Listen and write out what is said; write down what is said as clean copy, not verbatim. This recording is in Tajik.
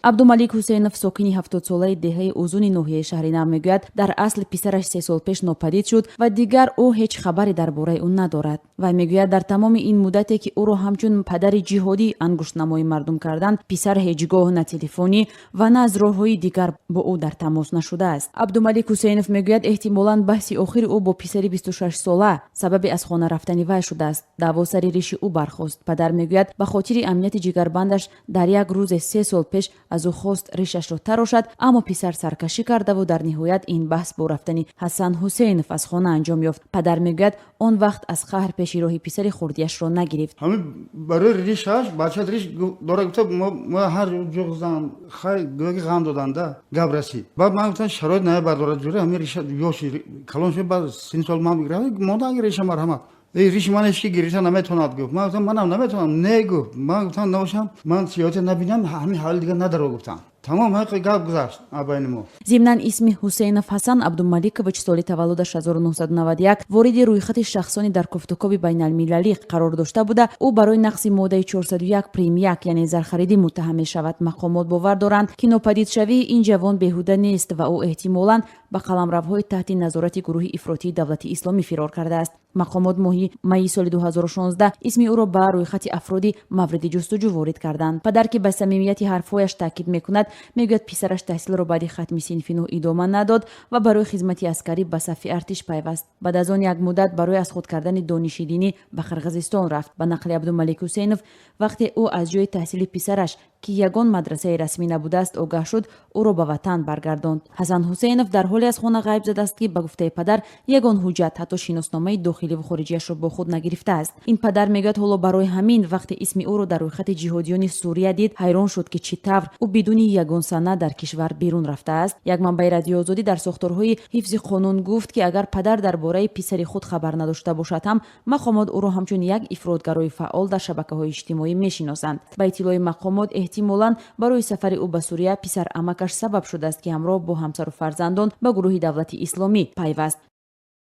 Абдумалик Ҳусейнов, сокини 70-солаи деҳаи Узуни ноҳияи Шаҳри Нав, мегӯяд, дар асл писараш 3 сол пеш нопадид шуд ва дигар ӯ ҳеҷ хабаре дар бораи ӯ надорад. Вай мегӯяд, дар тамоми ин муддате, ки ӯро ҳамчун падари ҷиҳодӣ ангуштнамои мардум карданд, писар ҳеҷ гоҳ на телефонӣ ва на аз роҳҳои дигар бо ӯ дар тамос нашудааст. Абдумалик Ҳусейнов мегӯяд, эҳтимолан баҳси охири ӯ бо писари 26-сола сабаби аз хона рафтани вай шудааст. Даъво сари риши ӯ бархост. Падар мегӯяд, ба хотири амнияти ҷигарбандаш дар як рӯзе 3 сол пеш аз ӯ хост ришашро тарошад, аммо писар саркашӣ кардаву дар ниҳоят ин баҳс бо рафтани Ҳасан Ҳусейнов аз хона анҷом ёфт. Падар мегӯяд, он вақт аз қаҳр пеши роҳи писари хурдиашро нагирифт. Ҳамин барои ришаш, бача риш дора, гуфта, мо ҳар ҷо зан хай гӯяки ғам доданда гап расид. Баъд ман гуфтам, шароит намебардорад ҷура ҳамин риша, ёши калон шуд, баъд сини сол ман бигирам, монда риша, марҳамат. Эй, риши ман ҳечки гирифта наметавонад, гуфт. Ман гуфтам, манам наметавонам. Не, гуфт. Ман гуфтам, набошам, ман сиёҳата набинам, ҳамин ҳоли дигар надаро, гуфтам. Тамом, ҳақи гап гузашт байни мо. Зимнан, исми Ҳусейнов Ҳасан Абдумаликович, соли таваллудаш 1991, вориди рӯйхати шахсони дар кофтукови байналмилалӣ қарор дошта буда, ӯ барои нақзи моддаи 401 прим 1, яъне зархаридӣ, муттаҳам мешавад. Мақомот бовар доранд, ки нопадидшавии ин ҷавон беҳуда нест ва ӯ эҳтимолан ба қаламравҳои таҳти назорати гурӯҳи ифротии Давлати Исломӣ фирор кардааст. Мақомот моҳи майи соли 2016 исми ӯро ба рӯйхати афроди мавриди ҷустуҷӯ ворид карданд. Падар, ки ба самимияти ҳарфҳояш таъкид мекунад, мегӯяд, писараш таҳсилро баъди хатми синфи нӯҳ идома надод ва барои хизмати аскарӣ ба сафи артиш пайваст. Баъд аз он як муддат барои аз худ кардани дониши динӣ ба Қирғизистон рафт. Ба нақли Абдумалик Ҳусейнов, вақте ӯ аз ҷои таҳсили писараш, ки ягон мадрасаи расмӣ набудааст, огаҳ шуд, ӯро ба ватан баргардонд. Ҳасан Ҳусейнов дар ҳоле аз хона ғайб задааст, ки, ба гуфтаи падар, ягон ҳуҷҷат, ҳатто шиносномаи дохиливу хориҷиашро бо худ нагирифтааст. Ин падар мегӯяд, ҳоло барои ҳамин вақте исми ӯро дар рӯйхати ҷиҳодиёни Сурия дид, ҳайрон шуд, ки чӣ тавр ӯ бидуни ягон санад дар кишвар берун рафтааст. Як манбаи Радиои Озодӣ дар сохторҳои ҳифзи қонун гуфт, ки агар падар дар бораи писари худ хабар надошта бошад ҳам, мақомот ӯро ҳамчун як ифротгарои фаъол дар шабакаҳои иҷтимоӣ мешиносанд. Ба иттилои мақомот, эҳтимолан барои сафари ӯ ба Сурия писар амакаш сабаб шудааст, ки ҳамроҳ бо ҳамсару фарзандон ба гурӯҳи Давлати Исломӣ пайваст.